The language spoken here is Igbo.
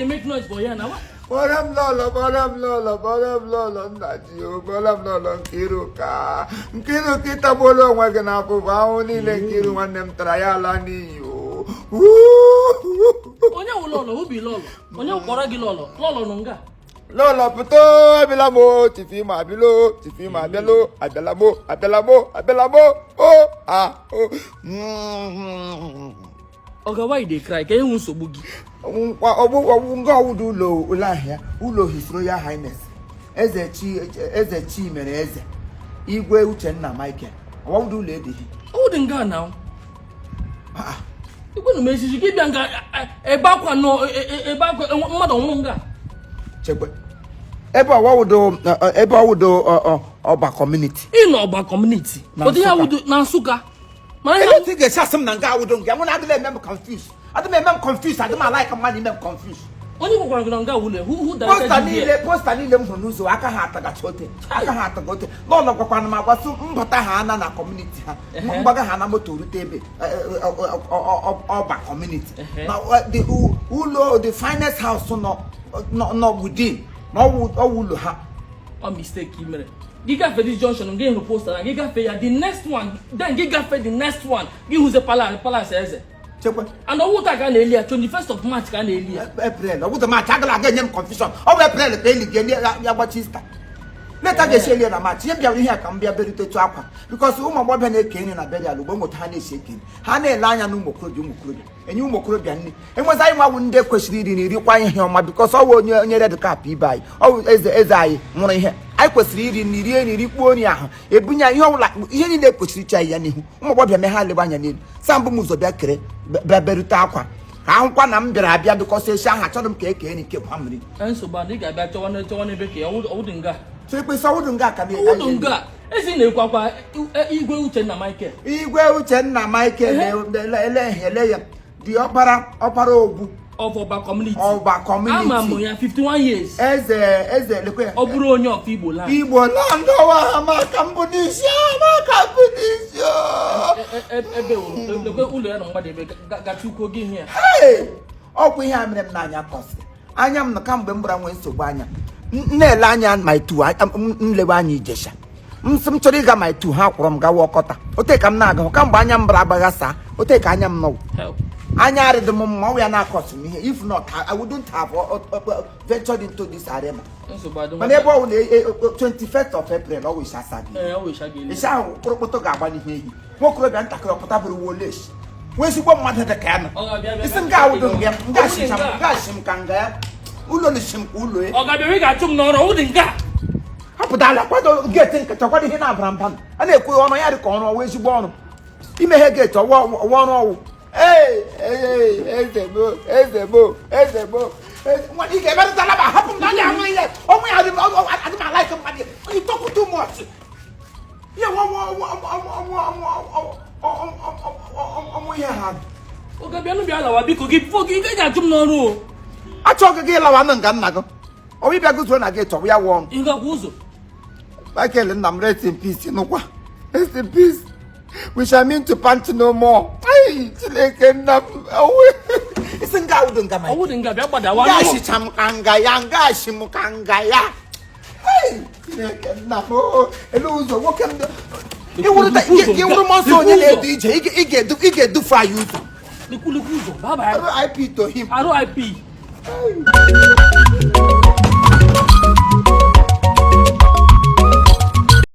dey make noise for here na? Why? Kpọrọ m lọlọ, kpọrọ m lọlọ, kpọrọ m lọlọ, nna ji o, kpọrọ m lọlọ Nkiruka. Nkiruka, ịtagbuola onwe gị n'afụfụ. Ahụhụ niile Nkiru nwanne m tara ya ala n'iyi o. Onye wụ lọlọ? Who be lọlọ? Onye kpọrọ gị lọlọ? Lọlọ nọ nga. Lọlọ pụta, abịala m o. Chief Imo abịala o. Chief Imo abịala o. Abịala m o, abịala m o, abịala m o. O a o. Oga, why you dey cry? Ka enwe nsogbu gị? Ọgbụ nga ọwụdụ ụlọ ụlọ ahịa, ụlọ His Royal Highness Eze Chi, Eze Chi mere Eze Igwe Uchenna Michael, ọwụdụ ụlọ edighi. Ọ dị nga na igwe na m echichi gị bịa nga ebe akwa nọ, ebe akwa mmadụ nwụrụ nga. Chekwe, ebe ọwụdụ, ebe ọwụdụ Ọba community. Ị nọ Ọba community. Na Ụdị ya Nsụka. wụdụ na Nsụka, mana ihe Ebe otu ị ga-esi asị m na nga awụdụ nga mụ na adịla eme m confuse, adị m eme m confuse, adị m a-like mmadụ ime m confuse. Onye gwakwara gị na nga wụlọ? Who directed Poster you here? niile, poster niile m hụrụ n'ụzọ, aka ha atagachi ote, aka ha ataga ote. N'ụlọ gwakwana m agwasị mbata ha ana na community ha. Mgbaga ha na moto rute ebe Ọba community na the ụlọ, the finest house nọ within na ọwụ ụlọ ha. Ọ mistake ị mere. Gị gafee this junction, gị hụrụ poster na gị gafee ya, the next one, then gị gafee the next one, gị hụzie palace eze. Chekwe. And ọwụ taa ka a na-eli ya, 21st of March ka a na-eli ya. April ọgwụzọ March agala aga enye m confusion. Ọ bụ April ka eli ga-eli ya, gbachi Easter leta ga-esi eli ya na March. Ihe m bịara ihe a ka m bịa beritetu akwa, because ụmụ agbọghọbịa na-eke nri na burial ugbo nweta ha na-esi eke nri, ha na-ele anya na ụmụ okorobịa, ụmụ okorobịa enye ụmụ okorobịa nri. Enwezi anyị nwawu ndị kwesịrị iri nri, rikwa ihe ọma, because ọ wụ onye red cap ibe anyị, ọ wụ eze anyị nwụrụ ihe anyị kwesịrị iri nri, rie nri, rikpuo nri ahụ, ebunye anyị ihe ọbụla, ihe niile kwesịrị iche anyị ya n'ihu. Ụmụ agbọghọbịa mee ha lebe anya n'elu sa mbụ m ụzọ bịa kere, bịa berute akwa ka ahụkwa na m bịara abịa, because esi ahụ achọrọ m ka e kee nri nke gwa mmiri. Nsogbu adị, ị ga-abịa chọwa n'ebe ka ya ọwụdụ nga. So ekwesị ọwụdụ nga ka Ọwụdụ nga ezi na-ekwu akwa Igwe Uchenna Michael. Igwe Uchenna Michael, ele ele ya dị ọkpara ogbu of Ọba community. Ọba Ama m community. ya 51 years. Eze lekwe ya. Ọ bụrụ onye of Igbo land. Igbo land ọwa ha maka mbụ n'isi, ha maka mbụ n'isi o. Ebe lekwe ụlọ ya na mgbada ebe gachukwuo gị ihe ya. Hey! Ọkwa ihe a mere m n'anya kọsịrị anya m nọ kamgbe m gbara nwee nsogbu anya. M na-ele anya my two, m lewe anya Ijesha, m sị m chọrọ ịga my two, ha kwụrụ m gawa Ọkọta ote ka m na-aga kamgbe anya m bara agbaghasa ote ka anya m nọwụ. Help. Anya arịdị m mma, ọ ya na-akọsị m ihe. If not, I wouldn't have ventured into this arena. Nsogbu adị. Mana ebe ọ bụ na 21st of April, ọ wụ ịsha asa gị. Ee, ọ wụ ịsha gị. Ịsha ahụ kpụrụkpụtụ ga-agba n'ihu ehi nwokorobịa ntakịrị ọpụta bụrụ wolesh nwa ezigbo mmadụ dị ka ya nọ. Ọ ga-abịa bịa Isi nga awụdo nga ya nga Ọ bụ shicha m nga. Nga shi m ka nga ya ụlọ lishi m ka ụlọ ya. Ọ ga-abịa, ị ga-achụ m n'ọrụ, ọ dị nga. Hapụtala, kwado gate nkịta, kwado ihe na-abara mba a na-ekwu ọnụ ya dị ka ọrụ ọwụ, ezigbo ọrụ imeghe gate ọwụ ọwụ ọrụ ọwụ. Ee ee, eze mo, eze mo, eze mo, nwa ị ga-emerụtala ma hapụ m na anya ahụ ihe ọnwụ ya adị m adị m a-like mmadụ. You talk too much. Ihe ọnwụ ọnwụ ọnwụ ọnwụ ọnwụ ọnwụ ọnwụ ihe ha. Ọ ga-abịa bịa lawa biko gị bifo gị ị ga-achụ m n'ọrụ o. Achọghị gị ịlawa nụ nga nna gị ọwụ ịbịa guzuo na gate ọwụ ya wụ ọrụ. Ị gakwa ụzọ. Michael nna m, rest in peace. Nụkwa, rest in peace. We shall meet to part no more. Ai, Chineke nna m, ọwụ isi nga awụdo nga ma Ọwụ dị nga, bịa gbadawa. Nga ashicha m ka nga ya, nga ashi m ka nga ya. Ai, Chineke nna m o, elu ụzọ nwoke m ịwụrụ m nsọ onye na-edu ije, ị ga-edufu anyị ụzọ. Lekwu, lekwu ụzọ, bye bye. RIP to him. RIP.